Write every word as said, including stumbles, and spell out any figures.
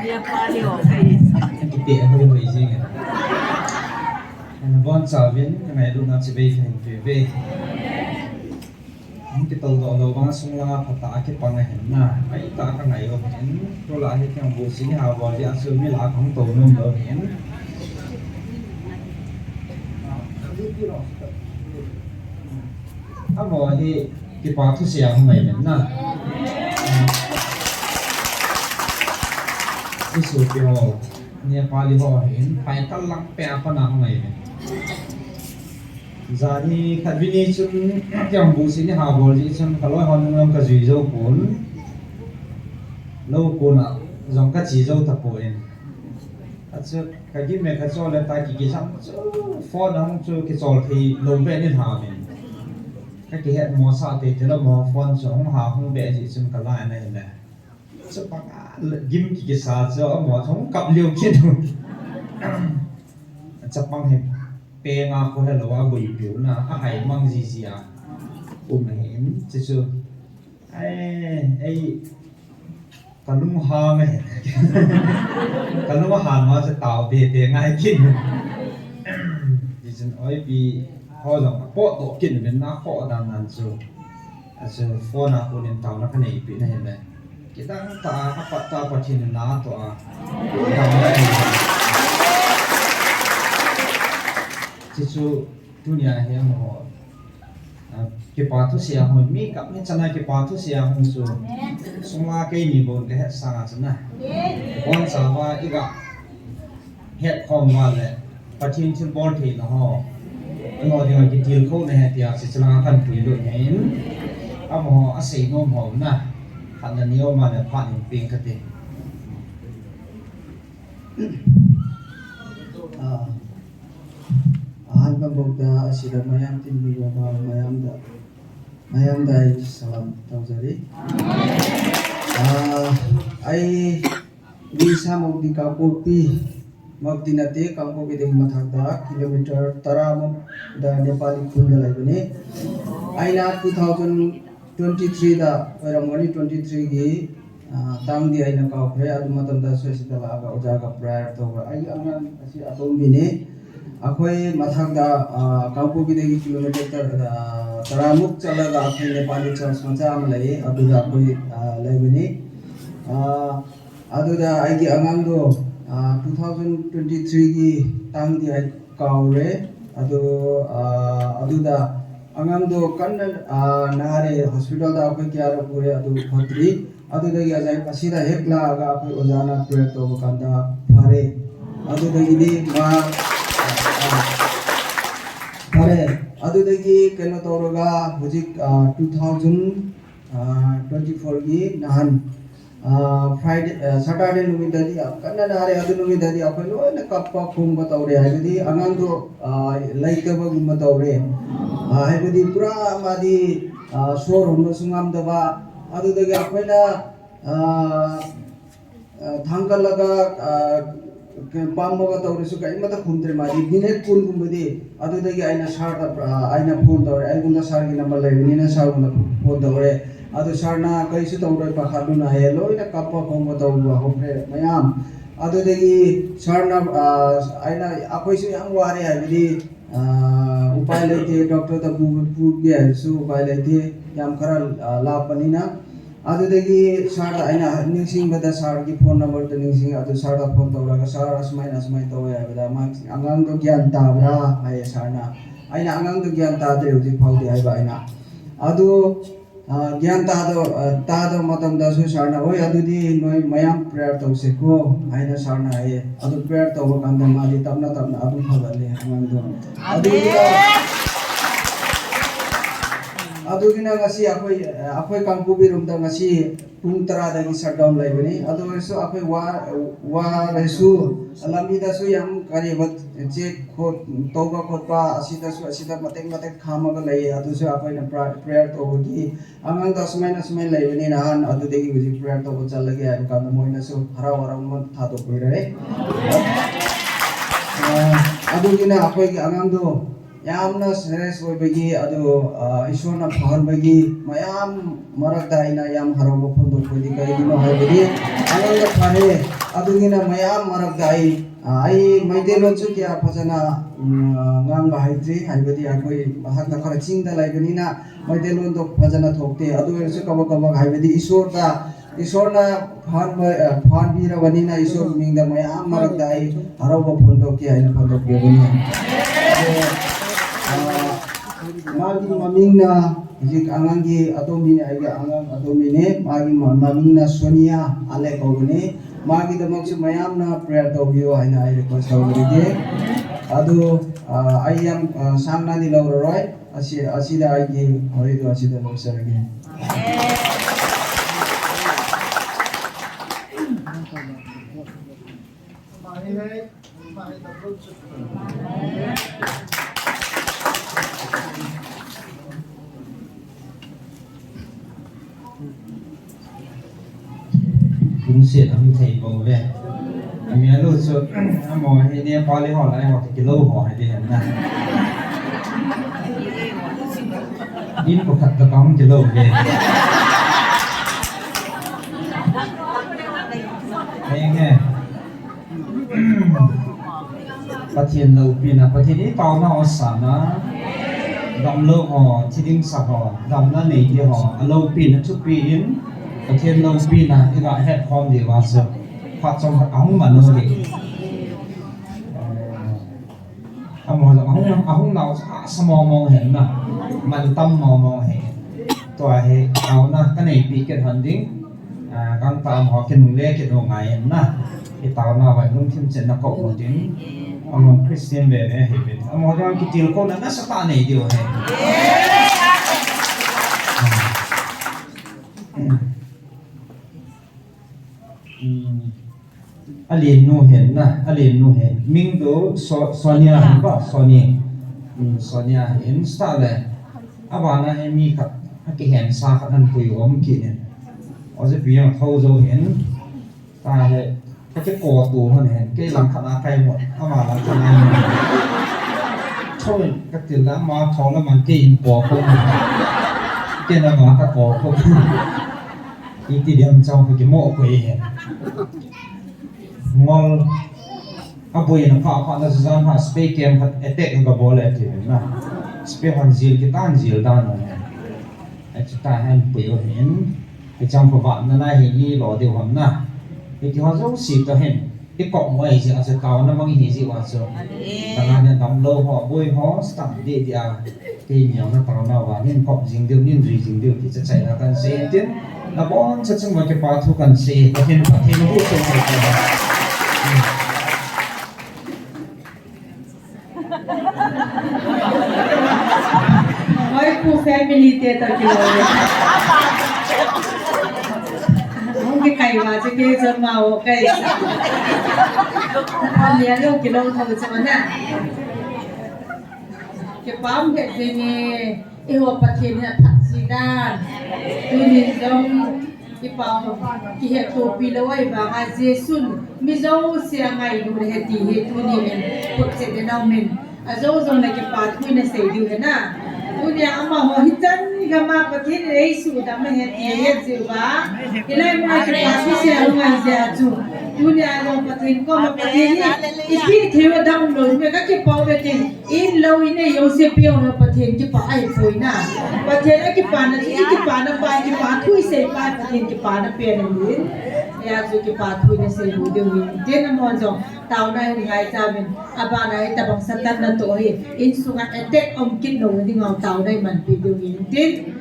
Nepali ho kai. Kiti a hoi hoi jing. Ana bon chavin ka ngailutna chibai ka hin pe ve. Hung kitol doh lo bang sung langa phatah a kipang ahin na. Ai ta ka ngai lo hin. Tula hi kiang bu sini ha bol dia chu mi la kong to nom lo hin. Amaho hi kipa thusia hung ngai ven na. I sopi ho, Nepali ho hin, phai kal lang pe a pana hung ngai ven. Zani khat vini chun, kiang bu sini ha bol ji chun, ka loi ho nung lam ka jui jo pon. Lo kona, jong ka chi jo ta pon. Achu, ka gim me ka cho le ta ki ki sam chu, phone hung chu ki chol thei lo ve ni ha min. Ka kihet mo sa te te lo mo phone chu hung ha hung be ji chun ka la na le. Chapang a gim ki kisa chu amaho chu hung kap liu kit. Chapang hi pe nga ko he lo a gui piu na a hai mang ji ji a. Um hin chu chu. Ai, ai, ka lung hang e. Ka lung hang ma chu tao te te ngai kit. Ji chun oi pi ho jong pot doh kit ven na kho dan nan chu. Achu phone a ko nin tao na ka nei pi na hin le. Kidang ta a pat ta Pathen na to a. Dang la ni. Chi chu tunia hi amaho. A, kipa thusia hung mi kap ni chana kipa thusia hung chu. Sung la kei ni bon ka het sanga chana. Bon sa va i ga het khom va le. Pathen thilbol theina ho. Amaho dinga kitilkhouna he tia, chi chulanga kan pui lut hin. Amaho a sei nom ho na. Khat na neo ma le phat in ping kate. ꯑꯥ, ꯑꯍꯥꯟꯕ ꯃꯛꯇ ꯑꯁꯤꯗ ꯃꯌꯥꯝ ꯇꯤꯟꯕꯤꯔꯕ ꯃꯌꯥꯝꯗ, ꯃꯌꯥꯝꯗ ꯑꯩ ꯁꯂꯥꯝ ꯇꯧꯖꯔꯤ꯫ ꯑꯥ, ꯑꯩ ꯏꯁꯥꯃꯛꯇꯤ ꯀꯥꯡꯄꯣꯛꯄꯤ ꯃꯛꯇꯤ ꯅꯠꯇꯦ, ꯀꯥꯡꯄꯣꯛꯄꯤꯗꯒꯤ ꯃꯊꯛꯇ ꯀꯤꯂꯣꯃꯤꯇꯔ ꯇꯔꯥꯃꯨꯛꯇ ꯅꯦꯄꯥꯂꯤ ꯈꯨꯟꯗ ꯂꯩꯕꯅꯤ꯫ ꯑꯩꯅ two thousand twenty three ꯗ ꯑꯣꯏꯔꯝꯒꯅꯤ, twenty three ꯒꯤ ꯑ, ꯇꯥꯡꯗꯤ ꯑꯩꯅ ꯀꯥꯎꯈ꯭ꯔꯦ꯫ ꯑꯗꯨ ꯃꯇꯝꯗ ꯑꯩꯈꯣꯏ ꯁꯤꯗ ꯂꯥꯛꯑꯒ ꯑꯣꯖꯥꯒ prayer ꯇꯧꯕ꯫ ꯑꯩꯒꯤ ꯑꯉꯥꯡ ꯑꯁꯤ ꯑꯇꯣꯝꯕꯤꯅꯤ꯫ ꯑꯩꯈꯣꯏ ꯃꯊꯛꯇ, ꯑ, ꯀꯥꯡꯄꯣꯛꯄꯤꯗꯒꯤ ꯀꯤꯂꯣꯃꯤꯇꯔ ꯇꯔꯥ, ꯑ, ꯇꯔꯥꯃꯨꯛ ꯆꯠꯂꯒ ꯑꯩꯈꯣꯏ ꯅꯦꯄꯥꯂꯤ church ꯃꯆꯥ ꯑꯃ ꯂꯩꯌꯦ, ꯑꯗꯨꯗ ꯑꯩꯈꯣꯏ, ꯑ, ꯂꯩꯕꯅꯤ꯫ ꯑ, ꯑꯗꯨꯗ ꯑꯩꯒꯤ ꯑꯉꯥꯡꯗꯣ, ꯑ, two thousand twenty threeꯒꯤ ꯇꯥꯡꯗꯤ ꯑꯩ ꯀꯥꯎꯔꯦ꯫ ꯑꯗꯨ, ꯑ, ꯑꯗꯨꯗ ꯑꯉꯥꯡꯗꯣ ꯀꯟꯅ, ꯑ, ꯅꯥꯔꯦ, hospitalꯗ ꯑꯩꯈꯣꯏ ꯀꯌꯥꯔꯛ ꯄꯨꯔꯦ, ꯑꯗꯨ ꯐꯠꯇ꯭ꯔꯤ꯫ ꯑꯗꯨꯗꯒꯤ ꯑꯁ-, ꯑꯁꯤꯗ ꯍꯦꯛ ꯂꯥꯛꯑꯒ ꯑꯩꯈꯣꯏ ꯑꯣꯖꯥꯅ prayer ꯇꯧꯕ ꯀꯥꯟꯗ ꯐꯔꯦ꯫ ꯑꯗꯨꯗꯒꯤꯗꯤ ꯃꯥ, ꯑ, ꯐꯔꯦ꯫ ꯑꯗꯨꯗꯒꯤ ꯀꯩꯅꯣ ꯇꯧꯔꯒ ꯍꯧꯖꯤꯛ, ꯑ, two thousand twenty fourꯒꯤ ꯅꯍꯥꯟ, ꯑ, Friday, ꯑ, Saturday ꯅꯨꯃꯤꯠꯇꯗꯤ ꯌꯥꯝ ꯀꯟꯅ ꯅꯥꯔꯦ꯫ ꯑꯗꯨ ꯅꯨꯃꯤꯠꯇꯗꯤ ꯑꯩꯈꯣꯏ ꯂꯣꯏꯅ ꯀꯞꯄ ꯈꯣꯡꯕ ꯇꯧꯔꯦ, ꯍꯥꯏꯕꯗꯤ ꯑꯉꯥꯡꯗꯣ, ꯑ, ꯂꯩꯇꯕꯒꯨꯝꯕ ꯇꯧꯔꯦ꯫ ꯑ, ꯍꯥꯏꯕꯗꯤ ꯄꯨꯔꯥ ꯃꯥꯗꯤ, ꯑ, ꯁꯣꯔ ꯍꯣꯟꯕꯁꯨ ꯉꯝꯗꯕ꯫ ꯑꯗꯨꯗꯒꯤ ꯑꯩꯈꯣꯏꯅ, ꯑ, ꯑ, ꯊꯥꯡꯒꯠꯂꯒ, ꯑ, ꯀꯩꯅꯣ, ꯄꯝꯃꯒ ꯇꯧꯔꯁꯨ ꯀꯔꯤꯃꯠꯇ ꯈꯨꯝꯗ꯭ꯔꯦ ꯃꯥꯗꯤ꯫ Minute ꯀꯨꯟꯒꯨꯝꯕꯗꯤ ꯑꯗꯨꯗꯒꯤ ꯑꯩꯅ sirꯗ, ꯑ, ꯑꯩꯅ phone ꯇꯧꯔꯦ꯫ ꯑꯩꯉꯣꯟꯗ sirꯒꯤ number ꯂꯩꯕꯅꯤꯅ sirꯉꯣꯟꯗ phone ꯇꯧꯔꯦ꯫ ꯑꯗꯨ sirꯅ "ꯀꯔꯤꯁꯨ ꯇꯧꯔꯣꯏ, ꯄꯥꯈꯠꯂꯨꯅꯨ" ꯍꯥꯏꯌꯦ꯫ ꯂꯣꯏꯅ ꯀꯞꯄ ꯈꯣꯡꯕ ꯇꯧꯕ ꯍꯧꯈ꯭ꯔꯦ ꯃꯌꯥꯝ꯫ ꯑꯗꯨꯗꯒꯤ sirꯅ, ꯑ, ꯑꯩꯅ, ꯑꯩꯈꯣꯏꯁꯨ ꯌꯥꯝ ꯋꯥꯔꯦ, ꯍꯥꯏꯕꯗꯤ, ꯑ, ꯎꯄꯥꯏ ꯂꯩꯇꯦ, doctorꯗ ꯄꯨ-, ꯄꯨꯒꯦ ꯍꯥꯏꯔꯁꯨ ꯎꯄꯥꯏ ꯂꯩꯇꯦ, ꯌꯥꯝ ꯈꯔ, ꯑ, ꯂꯥꯞꯄꯅꯤꯅ꯫ ꯑꯗꯨꯗꯒꯤ sirꯗ ꯑꯩꯅ ꯅꯤꯡꯁꯤꯡꯕꯗ sirꯒꯤ phone numberꯗꯨ ꯅꯤꯡꯁꯤꯡꯉꯦ꯫ ꯑꯗꯨ sirꯗ phone ꯇꯧꯔꯒ, "Sir, ꯑꯁꯨꯃꯥꯏꯅ, ꯑꯁꯨꯃꯥꯏꯅ ꯇꯧꯋꯦ" ꯍꯥꯏꯕꯗ, "ꯃꯥ, ꯑꯉꯥꯡꯗꯣ ꯒ꯭ꯌꯥꯟ ꯇꯥꯕ꯭ꯔꯥ?" ꯍꯥꯏꯌꯦ sirꯅ꯫ ꯑꯩꯅ, "ꯑꯉꯥꯡꯗꯣ ꯒ꯭ꯌꯥꯟ ꯇꯥꯗ꯭ꯔꯦ ꯍꯧꯖꯤꯛ ꯐꯥꯎꯗꯤ" ꯍꯥꯏꯕ ꯑꯩꯅ꯫ ꯑꯗꯨ, ꯑ, ꯒ꯭ꯌꯥꯟ ꯇꯥꯗꯕ, ꯑ, ꯇꯥꯗꯕ ꯃꯇꯝꯗꯁꯨ sirꯅ, "ꯍꯣꯏ, ꯑꯗꯨꯗꯤ ꯅꯣꯏ ꯃꯌꯥꯝ prayer ꯇꯧꯁꯦꯀꯣ" ꯍꯥꯏꯅ sirꯅ ꯍꯥꯏꯌꯦ꯫ ꯑꯗꯨ prayer ꯇꯧꯕ ꯀꯥꯟꯗ ꯃꯥꯗꯤ ꯇꯞꯅ ꯇꯞꯅ ꯑꯗꯨꯝ ꯐꯒꯠꯂꯦ ꯑꯉꯥꯡꯗꯣ꯫ ꯑꯗꯨꯒꯤꯅ, ꯑꯗꯨꯒꯤꯅ ꯉꯁꯤ ꯑꯩꯈꯣꯏ, ꯑꯩꯈꯣꯏ ꯀꯥꯡꯄꯣꯛꯄꯤꯔꯣꯝꯗ ꯉꯁꯤ ꯄꯨꯡ ꯇꯔꯥꯗꯒꯤ shutdown ꯂꯩꯕꯅꯤ꯫ ꯑꯗꯨ ꯑꯣꯏꯔꯁꯨ ꯑꯩꯈꯣꯏ ꯋꯥ-, ꯋꯥꯔꯁꯨ ꯂꯝꯕꯤꯗꯁꯨ ꯌꯥꯝ ꯀꯔꯤꯕ check ꯈꯣꯠ-, ꯇꯧꯕ ꯈꯣꯠꯄ ꯑꯁꯤꯗꯁꯨ, ꯑꯁꯤꯗ ꯃꯇꯦꯛ ꯃꯇꯦꯛ ꯈꯥꯝꯃꯒ ꯂꯩꯌꯦ꯫ ꯑꯗꯨꯁꯨ ꯑꯩꯈꯣꯏꯅ pra-, prayer ꯇꯧꯕꯒꯤ ꯑꯉꯥꯡꯗꯣ ꯑꯁꯨꯃꯥꯏꯅ, ꯑꯁꯨꯃꯥꯏꯅ ꯂꯩꯕꯅꯤ, ꯅꯍꯥꯟ ꯑꯗꯨꯗꯒꯤ ꯍꯧꯖꯤꯛ prayer ꯇꯧꯕ ꯆꯠꯂꯒꯦ ꯍꯥꯏꯕ ꯀꯥꯟꯗ ꯃꯣꯏꯅꯁꯨ ꯍꯔꯥꯎ ꯍꯔꯥꯎꯅ ꯊꯥꯗꯣꯛꯄꯤꯔꯦ꯫ ꯑ, ꯑꯗꯨꯒꯤꯅ ꯑꯩꯈꯣꯏꯒꯤ ꯑꯉꯥꯡꯗꯣ ꯌꯥꯝꯅ ꯁꯦꯔꯤꯌꯁ ꯑꯣꯏꯕꯒꯤ, ꯑꯗꯨ, ꯑ, ꯏꯁꯣꯔꯅ ꯐꯍꯟꯕꯒꯤ ꯃꯌꯥꯝ ꯃꯔꯛꯇ ꯑꯩꯅ ꯌꯥꯝ ꯍꯔꯥꯎꯕ ꯐꯣꯡꯗꯣꯛꯄꯗꯤ ꯀꯔꯤꯒꯤꯅꯣ ꯍꯥꯏꯕꯗꯤ, ꯑꯉꯥꯡꯅ ꯐꯔꯦ, ꯑꯗꯨꯒꯤꯅ ꯃꯌꯥꯝ ꯃꯔꯛꯇ ꯑꯩ, ꯑ, ꯑꯩ ꯃꯩꯇꯩꯂꯣꯟꯁꯨ ꯀꯌꯥ ꯐꯖꯅ, ꯎꯝ, ꯑ, ꯉꯥꯡꯕ ꯍꯩꯇ꯭ꯔꯤ, ꯍꯥꯏꯕꯗꯤ ꯑꯩꯈꯣꯏ ꯃꯍꯥꯛꯅ ꯈꯔ ꯆꯤꯡꯗ ꯂꯩꯕꯅꯤꯅ ꯃꯩꯇꯩꯂꯣꯟꯗꯣ ꯐꯖꯅ ꯊꯣꯛꯇꯦ꯫ ꯑꯗꯨ ꯑꯣꯏꯔꯁꯨ ꯀꯕꯛ ꯀꯕꯛ, ꯍꯥꯏꯕꯗꯤ ꯏꯁꯣꯔꯗ, ꯏꯁꯣꯔꯅ ꯐꯍꯟꯕ, ꯑ, ꯐꯍꯟꯕꯤꯔꯕꯅꯤꯅ ꯏꯁꯣꯔꯒꯤ ꯃꯤꯡꯗ ꯃꯌꯥꯝ ꯃꯔꯛꯇ ꯑꯩ ꯍꯔꯥꯎꯕ ꯐꯣꯡꯗꯣꯛꯀꯦ ꯍꯥꯏꯅ ꯐꯣꯡꯗꯣꯛꯄꯤꯕꯅꯤ꯫ ꯑꯗꯣ, ꯑ, ꯃꯥꯒꯤ ꯃꯃꯤꯡꯅ, ꯍꯧꯖꯤꯛ ꯑꯉꯥꯡꯒꯤ ꯑꯇꯣꯝꯕꯤꯅꯦ, ꯑꯩꯒꯤ ꯑꯉꯥꯡ ꯑꯇꯣꯝꯕꯤꯅꯦ꯫ ꯃꯥꯒꯤ ꯃ-, ꯃꯃꯤꯡꯅ ꯁꯣꯅꯤꯌꯥ ꯑꯂꯦ ꯀꯧꯕꯅꯤ꯫ ꯃꯥꯒꯤꯗꯃꯛꯁꯨ ꯃꯌꯥꯝꯅ ꯄ꯭ꯔꯦꯌꯔ ꯇꯧꯕꯤꯌꯨ ꯍꯥꯏꯅ ꯑꯩ ꯔꯤꯀ꯭ꯋꯦꯁ ꯇꯧꯖꯔꯤꯒꯦ꯫ ꯑꯗꯨ, ꯑ, ꯑꯩ ꯌꯥꯝ, ꯑ, ꯁꯥꯡꯅꯗꯤ ꯂꯧꯔꯔꯣꯏ꯫ ꯑꯁꯤ, ꯑꯁꯤꯗ ꯑꯩꯒꯤ ꯋꯥꯔꯤꯗꯣ ꯑꯁꯤꯗ ꯂꯣꯏꯁꯤꯜꯂꯒꯦ꯫ Kumset ang thei bo le. Ami alu chu, amo hi ne pali ho lai ho kilo ho hai de na. In ko khat ta kam kilo le. Henge. Pathian lopina, Pathian i tauna o sana, gamlo ho, thiding sa ho, gamna nei di ho, a lopina thupi in, Pathian lopina, i ga het khom di wa so, phat chom khat ahung man no di. Amo jong ahung, ahung nau sa, sa mo mo hen na, man tam mo mo hen. Tua hi, tauna, ka nei pi ket hon ding. A, kang ta mo kin le kin o ngai na. I tauna vai lungthim chen na ko mo ding. Amon Christian ve ve hi ve. Amo jong kitil ko na na sa ta nei di o he. Hmm. A lian nu hen na, a lian nu hen. Ming tu So-, Sonia hen ba, Sonia. Hmm, Sonia hen sta le. A ba na he mi khat, a kihen sa khat han pui om ki nen. O je pi yang thau zo hen. Ta he, ka ke ko tu han hen, ke lang khat a kai mo, a ma lang khat a mo. Thôi, ka til la ma thong la man ke in po ko. Ke na ma ka po ko. Iti diam chau ko ki mo ko e. Ngol a bui na pha pha na zan ha spe kem hat etek ga bol e ti na. Spe han zil ki tan zil dan na. E chu ta han pui o hin. Ke chang ko ba na na hi ni lo de hom na. Ke ki ha zo si to hin. I kok mo ai zia chu tau na mang hi zia wa chu. Amen. Tanga ne dam lo ho, bui ho, stam de dia. Ke nyau na tau na wa, nin kok jing diu, nin ri jing diu, ki cha chai na kan se tin. Na bon cha chung ma ke pa thu kan se, ka hin pa hin bu chung chung. Oi, pu family te to ki lo. Hong ki kai wa che ke zon ma o kai. An ya lo ki lo tho che ma na. Ke pam ke ze ni i ho Pathian na phat si dan. Tu ni zong i pau ki he to pi lo ai ba nga Jesun mi zo sia ngai lu le he ti he tu ni men put se de nau men. A zo zo na ke pa thui na sei diu he na. Tu ni ama ho hi tan ga ma Pathian ei su da ma he ti he ziu ba. I lai ma ke pa thui sia lu ngai zia chu. Tu ni a lo Pathian ko ma Pathian ni i pi thei wa dam lo me ka ke pau be tin. In lo in ei yo se piau na Pathian kipa ai poi na. Pathian a kipa na chu i kipa na pa kipa thui sei pa Pathian kipa na pe na ni. Ya chu kipa thui na sei lu de ni. Tin a mon zong tau na hi ngai cha min. A ba na hi ta bang Satan na to hi. In sunga attack om kit lo ding au tau na hi man pi de ni. Tin